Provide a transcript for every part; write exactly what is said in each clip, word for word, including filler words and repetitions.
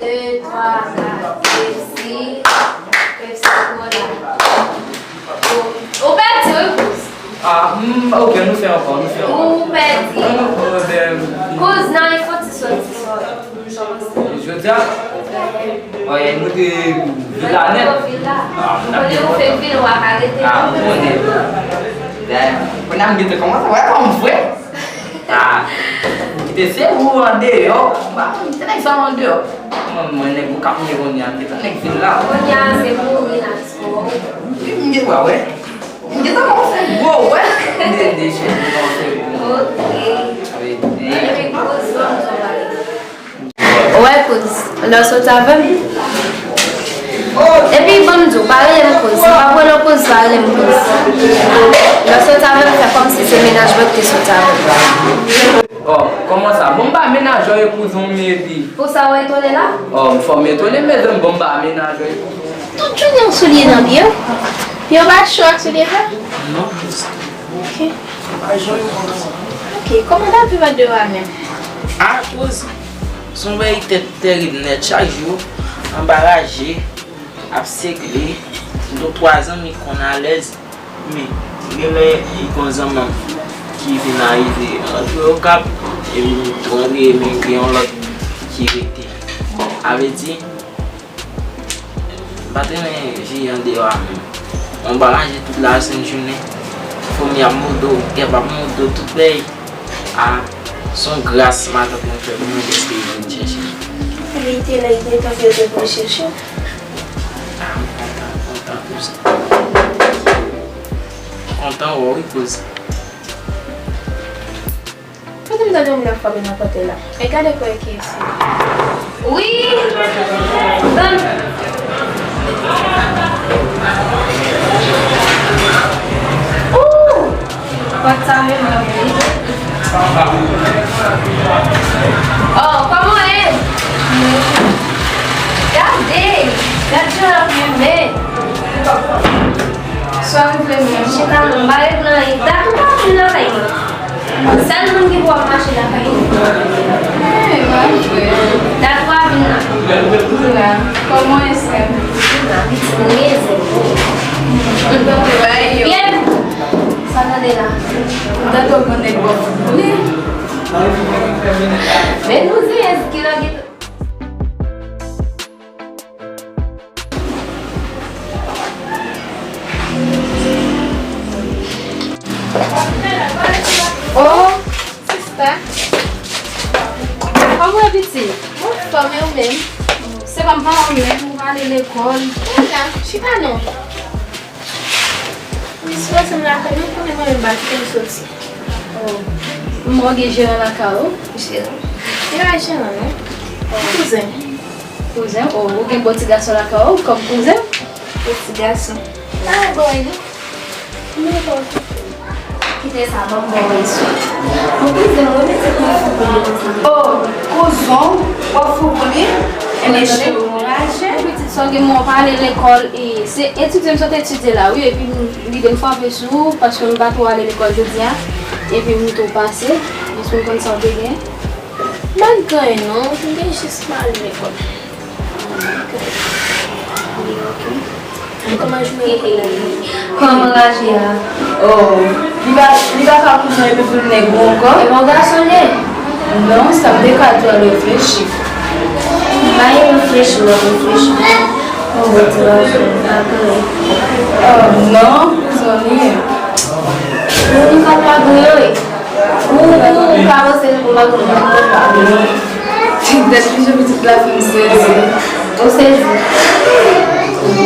De, twa, kat, Pepsi, Pepsi Cola. Ou, ou pèdi, wi, Kouz. Ah, hmm, ok, nou fè ankò, nou fè ankò. Ou pèdi. Kouz, nan, e fò ti sòti. Jodi a, oye, nou te vil la nèt. Ou konnen ou fè vil, w ap arete. Ah, m konnen. Dayè, kounye a m gentan kòmanse wè kòm fre. Ah, kite se ou andeyò. Ba, kite nèg sa andeyò. Mwen, mwen, nèg ou k ap mye kounye a, kite nèg vin la. Kounye a, se mouri nan spò. Wi, m gen dwa wè. M gentan kòmanse gwo, wè. M te deje, m kòmanse gwo. Ok. Sa vle di. Epi kouz, ban m di w bagay. Wè, kouz, lè w soti avè m. Epi, ban m di w, pa rele m kouz. M p ap rele w kouz, pa rele m kouz. Lè w soti avè m, fè kòmsi se mennaj mwen ki te soti avè m. Oh, kòman sa? Bon, m pa mennaj ou, e kouzin w m ye, epi. Pou sa w etone la? Oh, m fò m etone, mezanmi, bon, m pa mennaj ou, e kouzin w. Tout jounen w soulye nan pye w? Pye w pa cho ak soulye sa? Non, kouz. Ok. Ok, kòman lavi w andeyò a menm? Ah, kouz. Se yon bagay tè-, tèrib nèt. Chak jou, anba raje, ap segle. Gen twa zanmi k konn alèz, men gen lè gen yon zanmi m ki vin arive antre Okap, epi m tou antre, men gen yon lòt ki rete. Sa vle di, m pa t renmen viv andeyò a menm. Mwen pa manje tout lasent jounen. Foumi ap mòde w, kèp ap mòde w, tout bagay. A, se yon gras matant mwen fè pou mwen dèske li vin chèche m. Li te la, li te tanpere pou l chèche w. A, m kontan, m kontan pou sa. M kontan wè w wi, kouz. Kote m tande yon moun ap frape nan pòt la? E gade kwè ki isi. Wi! Ban m. Ooh! Pòt sa menm ap ouvri. Oh, kòman w ye? Gade! Gad jan l ap limen! Sa w vle menm? Chita non, m pa regle anyen. Dat ou pa vin lakay mwen. Sèl moun ki pou ap mache lakay mwen. Eh, pa vre. Dat ou pa vin la. Vin la. Kòman e sè m? Vin la, pitit mwen gen zen. Byen. Sa tande la. M tande w gen nèg w ap fout pou li. Men nou zen, ki lage. Oh, sista. Kòman w ye, pitit? Mwen anfòm, e ou menm? Se pa m pa wè w menm, ou pa ale lekòl. Mwen la, chita non. Wi, si w wè se m lakay mwen, konnen mwen menm m pa kite m soti. Oh. M wè w gen jeran lakay ou? Jeran? Li pa jeran non. Kouzen. Kouzen? Oh, ou gen bon ti gason lakay ou kòm kouzen? Bon ti gason. Pa bon non. Kite sa, ban m ba w yon sou. Bon, kouzen, mwen mete pou fou pou li konsa. Oh, kouzen, w ap fou pou li? Enben, cheri, w anraje. Pitit, sa w gen, mwen pa ale lekòl, e se etidye m sot etidye la, wi, epi m, lide m frape sou ou, paske m pa twò ale lekòl jodi a, epi m tou pase, jis pou m konn sa w te gen. M pa t gen anyen non, m te jis pa al lekòl. Li oke. Kòman jounen yo konn ale? Kòman raje a? Oh, li pa, li pa ka kouzen epi pou l nèg ou ankò? E pa yon gason l ye? Non, sa m te ka di w al reflechi. M pa gen reflechi, w ap reflechi. Yon bon ti gason, m pa kouzen. Oh, non, kouzen li ye. Ou, li ka pa kouzen, wi. Ou, ou, ou ka panse l pou madanm nan, ou pa vle. Dèt li jan pitit la fè m sezi. Ou sezi?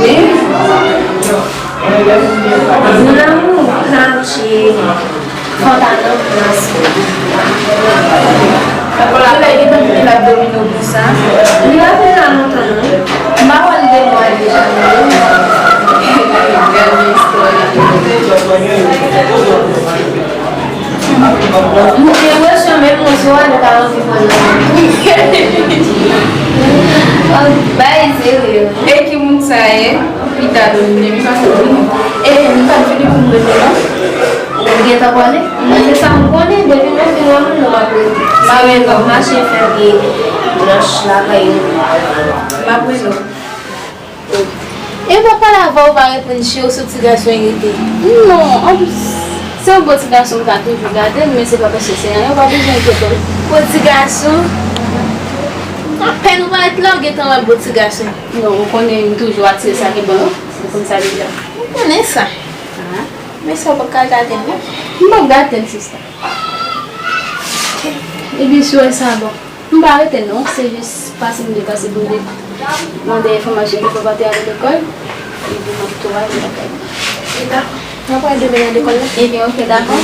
Wi. Mon amour, Naoutchie, Fontana, Nassau. Ou la, li gentan vini la domino pou sa. Li pa vin la lontan, non. M pa wè l de mwa deja, non. Gade istwa la. M gen enpresyon menm mwen sou ale pa anvi pran nan. Bay serye. E ki moun sa ye? Pita domine, m pa konprann. E m pa t vini pou m rete non. Ou gentan konnen? Se sa m konnen, depi m vin wè moun nan m ap rete. M pa gen tan mache fè pye. Blanch lakay ou. M ap rele w. E w pa pale avè w, ou pa reponn, cheri, w se yon ti gason irite. Non, anplis, se yon bon ti gason m ka toujou gade l, men se pa paske se anyen, ou pa bezwen enkyete w. Bon ti gason? Apèn ou parèt la, ou gentan wè bon ti gason. Non, ou konnen m toujou atire sa ki bon yo. Ou konn sa deja. M konnen sa. Ah. Men sa w p ap ka gade l, non? M p ap gade l, sista. Ebyen, si w wè sa, bon. M pa rete non, se jis pase m te pase pou m te mande enfòmasyon ki fè w pa te ale lekòl, epi m ap tou ale lakay mwen. E dakò. Mwen pral demen nan lekòl la. Ebyen, oke, dakò.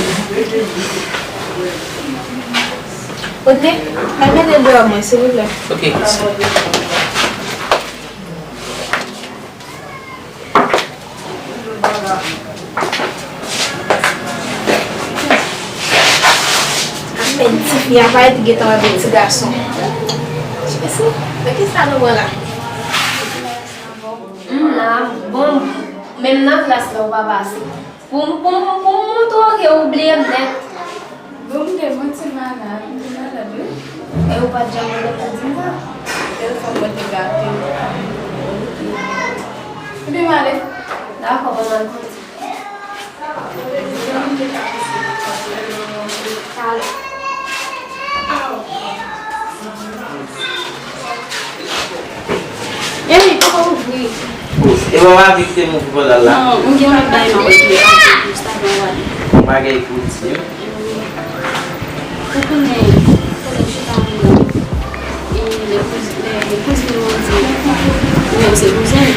Odley, al gade deyò mwen, silvouplè. Oke. Apèn tifi a parèt, li gentan wè bon ti gason. Jezi, men kisa nou pran la? M la, bon, menm nan klas la, ou pa pase. Pou m, pou m, pou m montre w ke ou bliye m nèt. Bon, m te manti malad, m te malad, wi. E ou pa t janm mande m pou di m sa? Telefòn mwen te gate. Ebyen, m ale. Dakò, ban m al kondi. Eli, poko ouvri. E pa w avi ki te m ouvri pòt la la? Non, m gen yon bagay m ap regle avè w, jis avan w ale. Yon bagay pou w di m? Ou konnen, konnen chita anba. E lè kouz-, lè kouzin mwen di, ou menm se kouzen m.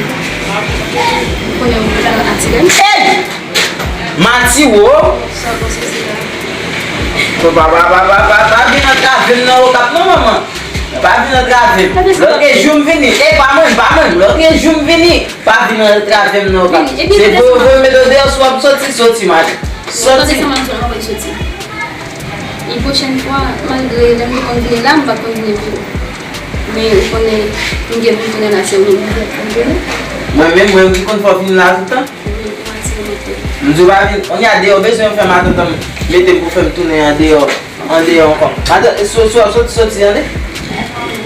Ou konnen ou gentan atire m. Ey! Matiwo! Sa w panse se la? Pa, pa, pa, pa, pa, pa, pa vin antrave m nan Okap non, manman. Pa vin antrave m. Lòt jou m vini. E pa mwen, pa mwen. Lòt jou m vini. Pa vin antrave m nan Okap. Se vre, vre, m met w deyò, si w ap soti, soti, madanm. Soti. Tande sa m ap di w, m ap soti. E pwochèn fwa, malgre lè m te konn vini la, m pa t konn vini pi wo. Men ou konnen, m gen pou m tounen la, se ou menm ki fè m vini. Mwen menm, mwen ki konn fè w vini la tout tan? Wi, ou atire m anpil. M di w pa vin, kounye a deyò, bezwen fè matant an mete m pou fè m tounen andeyò, andeyò ankò. Matant, so, so, soti, soti, tande?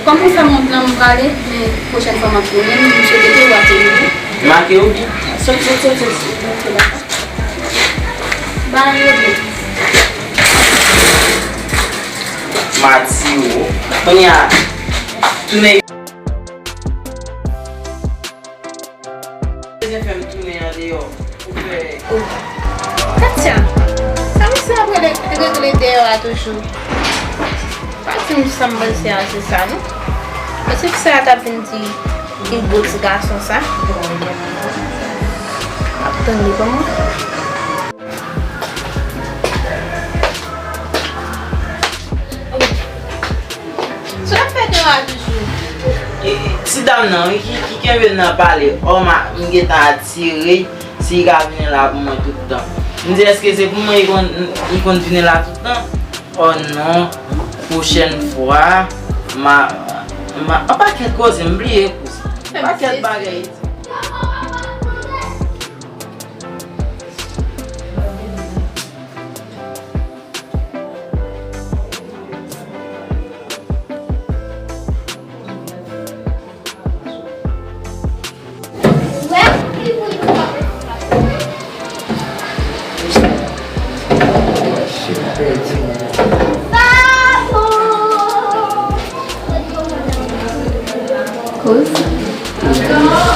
Kòm ou fè m yon plan, m prale, men pwochèn fwa m ap tounen, m swete ke w atire m. Make w byen. Soti, soti, soti, soti. Ba yo di. Matiwo. Kounye a, tounen. Bezwen fè m tounen andeyò pou fè. Katia, sa misye ap regle, regle deyò a toujou? Pa di m sa m panse a se sa, non. Èske fi sa a t ap vin di li gwo ti gason sa? Ap tann li kòman? Sa w ap fè deyò a toujou? E, ti dam nan, wi, ki, ki kenbe m nan pale. Ò, m a, m gentan atire, si li ka vini la pou mwen tout tan. M di, èske se pou mwen li konn, li konn vini la tout tan? Ò non, pwochèn fwa, m a, m a, an pakèt koze, m bliye koze. Pakèt bagay. Kouz.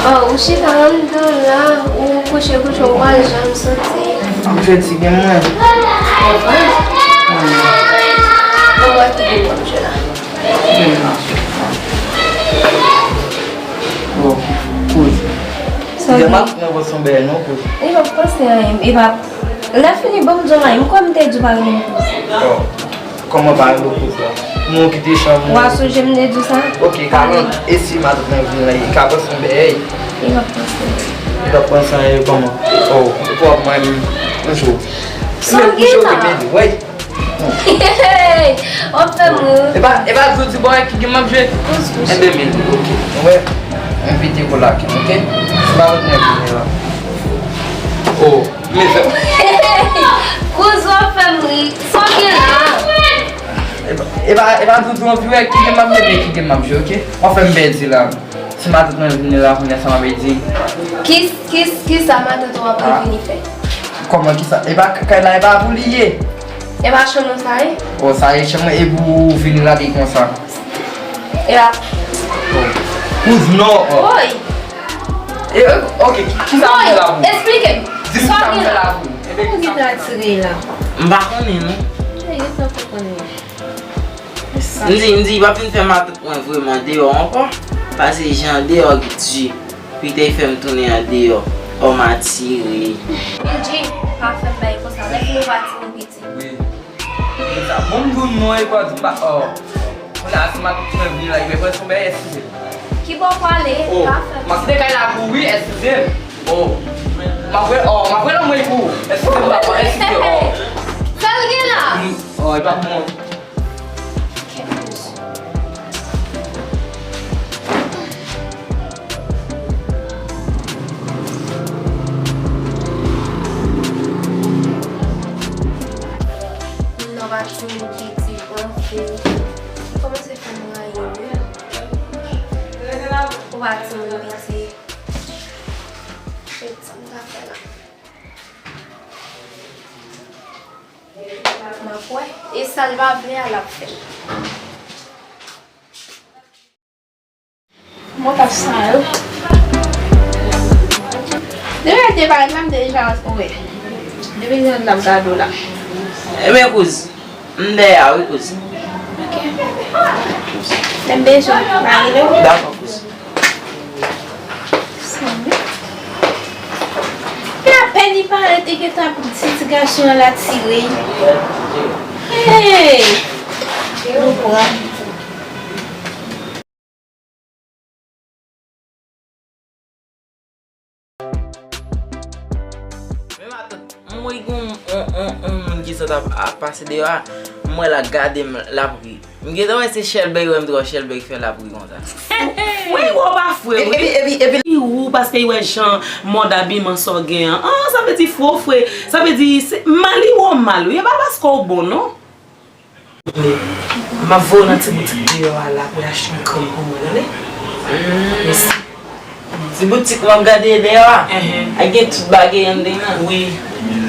Oh, ou chita anndan la, ou kouche, kouche, ou pa janm soti. M fati gen mwen. Mwen. Mwen wè ki gen kouche la. Bon, kouz. Sa gen. Mwen panse anyen, e pa, lè fini, ban m di w la, m kwè m te di w pa renmen kouz. Oh. Kòman pa rele w kouz la? Nou kite chanm nou. Ou a sonje m te di w sa? Ok, Carol, e si matant mwen vin la, li ka panse yon bèy? Li p ap panse. Li p ap panse anyen kòman? Oh, ou pwòp mwen menm, yon jou. Sa w gen la? Mèt vin, wè. W ap fè m ri. E pa, e pa zouti bò ki gen m ap jwe. Kouz kouche. Enben, men, ok. Ou wè, envite pou lakay, ok? Se pa lòt nèg vini la. Oh. Kouz, w ap fè m ri. Sa w gen la? E pa, E pa, e pa doudou anvi wè ki game m ap jwe, ki game m ap jwe, oke? W ap fè m pèdi la. Si matant mwen vini la kounye a, sa m ap di. Ki, ki, ki sa matant ou ap vini fè? Kòman ki sa? E pa kay la, e pa pou li ye. E pa chanm ou sa ye? O, sa ye chanm mwen, e pou ou vini la de konsa. E pa. Kouz non. Woy! E, oke, ki, ki sa m fè la pou ou? Esplike m. Di m ki sa m fè la pou ou. Ebe, ki sa m fè la pou ou? M pa konnen non. M di, m di, li p ap vin fè matant mwen vreman deyò ankò. Paske jan deyò di, petèt fè m tounen andeyò. Ò, m atire. Bidji, pa fè m bagay konsa. Lè fini w pa di m piti. Wi. Bon, m di w non, e pa di m pa, ò. Kounye a, si matant mwen vini la, li bezwen tonbe, eskize. Ki bò w prale? O, pa fè m. M ap kite kay la pou ou, wi, eskize m. O, m ap wè, o, m ap wè nan mwen pou ou. Eskize m, papa, eskize, o. Sa l gen la? Ò, e pa bon. Moun nan pa timoun piti, anfen. Kòmanse fè m rayi, wi. Ou pa timoun piti. Gad sa m ta fè la. M ap wè. E sa l pa vle a, l ap fè. Mwen p ap san yo. Depi lè te parèt la, m te deja wè. Depi lè la, m gade w la. Ebyen, kouz, m dèyè a, wi, kouz. Oke. Lè m bezwen, m a rele w. Dakò, kouz. Sanble. Epi apèn li parèt, e gentan ap di ti gason an l atire. Hey! Nou pran. Men matant, m wè gen yon, yon, yon, yon moun ki sot ap, ap pase deyò a, m wè l ap gade m, l ap ri. M gentan wè se Shelby, wè m twò Shelby ki fè l ap ri konsa. Fre ou pa fre, wi. Epi, epi, epi, li ri w paske li wè jan mòd abiman sa w gen an. Ah, sa vle di fre ou fre. Sa vle di se mal li wè w mal, wi. E pa paske w bon, non. M ap voye w nan ti boutik deyò a la pou w achte yon krèm pou mwen, tande? Mèsi. Ti boutik m ap gade deyò a? Enhen. A gen tout bagay anndan an? Wi.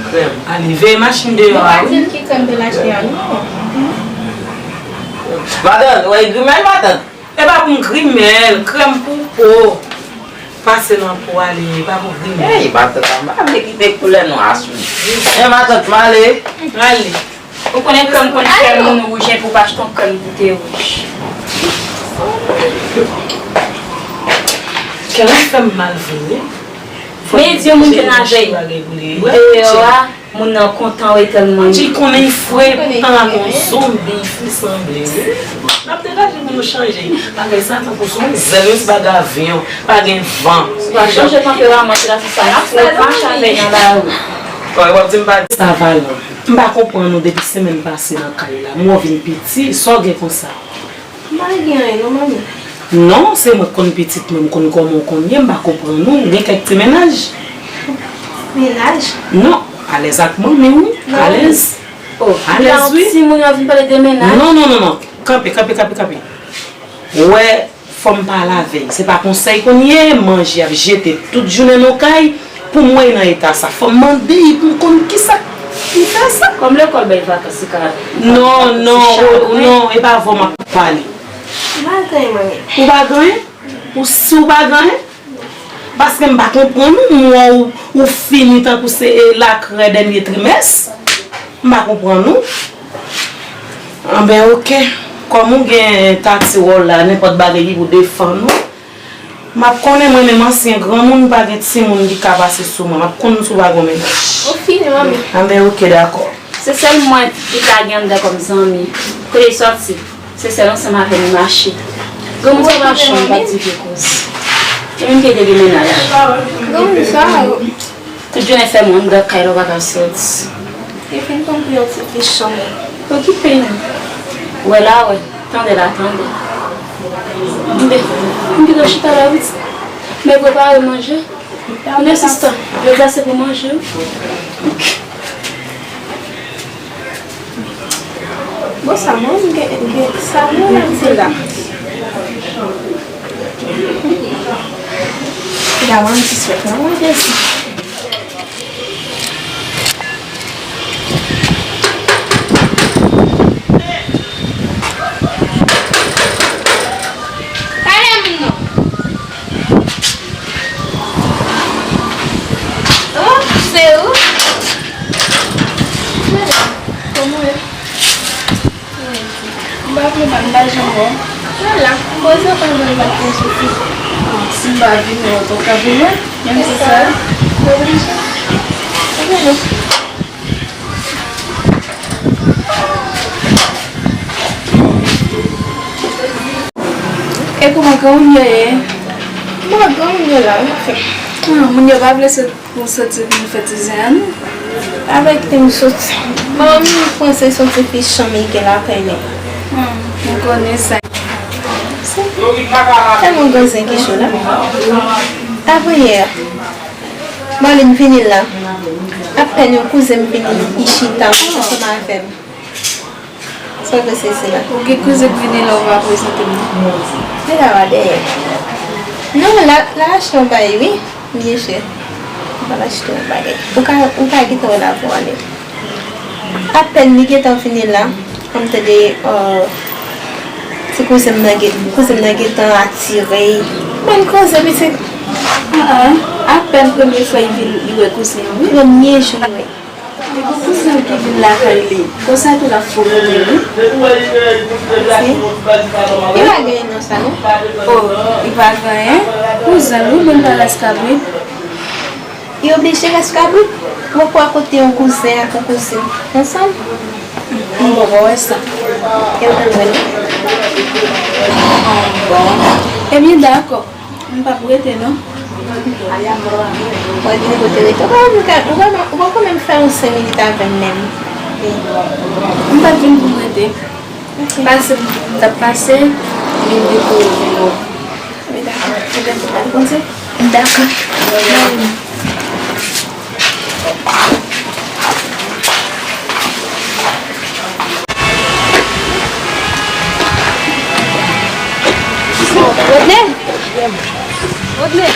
Krèm. Ale, veye machin deyò a, wi. Ou pa di m ki krèm pou l achte a, non. Matant, ou wè grimèl, matant? E pa pou m grimèl, krèm pou po. Pase nan po ale, e pa pou grimèl. Ey, matant, m pa vle kite koulè nwa sou li. E matant, m ale. Ale. Ou konnen krèm konn fè moun wouj, epi w pa achte yon krèm pou te wouj. Kè m ap fè m mal vre, wi. Men di yon moun ke n avè l. Deyò a, moun nan kontan, wi, tèlman li. Li konnen l fre, poutan l ak yon zonbi, li sanble, wi. N ap degaje pou nou chanje. Bagay sa tankou se yon zèl, menm si pa gen avyon, pa gen van. Ou pa chanje tanperaman, se la, se sa. N ap fè w mache avè l nan lari. Wi, w ap di m pa di sa, Valan. M pa konprann ou depi semèn pase nan kay la. M wè w vin piti, sa w gen konsa? M pa gen anyen non, manmi. Non, se mwen k konn pitit mwen, m konn kòman w konn ye, m pa konprann ou. Ou gen kèk ti mennaj? Mennaj? Non, alèz ak manmi, wi. Alèz. Oh, alèz, wi. Timoun yo vin pale de mennaj? Non, non, non, non. Kanpe, kanpe, kanpe, kanpe. Ou wè, fò m pale avè l. Se pa konsa l konn ye, manje ap jete tout jounen nan kay. Pou m wè l nan eta sa, fò m mande l pou m konn kisa ki fè sa. Kòm lekòl bay vakans, li ka... Non, non, non, e pa avè w m ap pale. M pa gen anyen, manmi. Ou pa gen anyen? Ou si w pa gen anyen? Paske m pa konprann ou, m wè w, ou fini tankou se, e, lakrè dènye trimès. M pa konprann ou. Anben, oke. Kòm ou gen tati wòl la, nenpòt bagay ki pou defann ou, m ap konnen mwen menm ansyen granmoun, m pa gen timoun ki ka pase sou mwen. M ap konn si w pa gen mennaj. Ou fini, manmi. Anben, oke, dakò. Se sèl mwen ki ka gen anndan kòm zanmi. Kote l sòti? Se sèl ansanm avè m li mache. Granmoun sa pa chanm, pa di vye koze. Li menm ki te gen mennaj. Granmoun sa. Tout jounen fè moun anndan kay la, ou pa ka sòti. Li fin konn pou yon ti fi chanm. Okipe nou. Wè la wè, tande la tande. Mbe, m kite w chita la, pitit. Men prepare manje. Mbe, sista, jodi a se pou manje, wi. Bon, sa mwen, m gen, m gen, sa mwen ap di la. Gade mwen, m ti swèt nan mwen desi. Pale moun non. Oh, se ou? Kòman w ye? M pa vle, m pa janm wè w. Mwen la, m poze kò m nan yon bagay soti. Ah, si m pa vini wè w, ou t ap ka vin wè? Menm se sa. Ou oblije. Ou vini. E kòman, kòman moun yo ye? Bon, kòman moun yo la, wi, anfen. Ah, moun yo pa vle sot-, pou soti vin fè ti zen an, non? Avèk ki m soti? Bon, m panse se yon ti fi chanm li gen lakay li. Hmm, m konnen sa. Tèlman gen zen ki cho la. Avanyè, Marlene vini la. Apèn yon kouzen m vini, li chita ansanm avè m. Sa w panse se la? Ou gen kouzen k vini la, ou pa prezante m non. Li la, la dèyè. Non, la, la achte yon bagay, wi. Byen chè. Ou pral achte yon bagay. Ou ka, ou ka gentan wè l avan w ale. Apèn li gentan vini la, m tande, euh, ti kouzen m nan gen, kouzen m nan gentan atire. Bon koze, pitit. Ah, ah. Apèn premye fwa li vin, li wè kouzen an, wi. Premye jou li wè. Li gen kouzen l ki vin lakay li. Konsa tou l ap foumen li, wi. Li pa gen non sa, non? Oh, li pa gen anyen. Kouzen l, wi, bon pa rès kabrit. Li oblije rès kabrit? Ou poko wè kote yon kouzen ak yon kouzin ansanm? M poko wè sa. E ou menm, Rene? Bon. Ebyen, dakò. M p ap rete non. Mwen vini kote rete. Ou pa menm ka, ou pa menm, ou poko menm fè yon senk minit avè m menm. M pa t vin pou m rete. Ok. Pase m t ap pase, vin depo vin wè. Mwen dakò. Mwen dakò pou pale konsa. Dakò. Rodney! Rodney!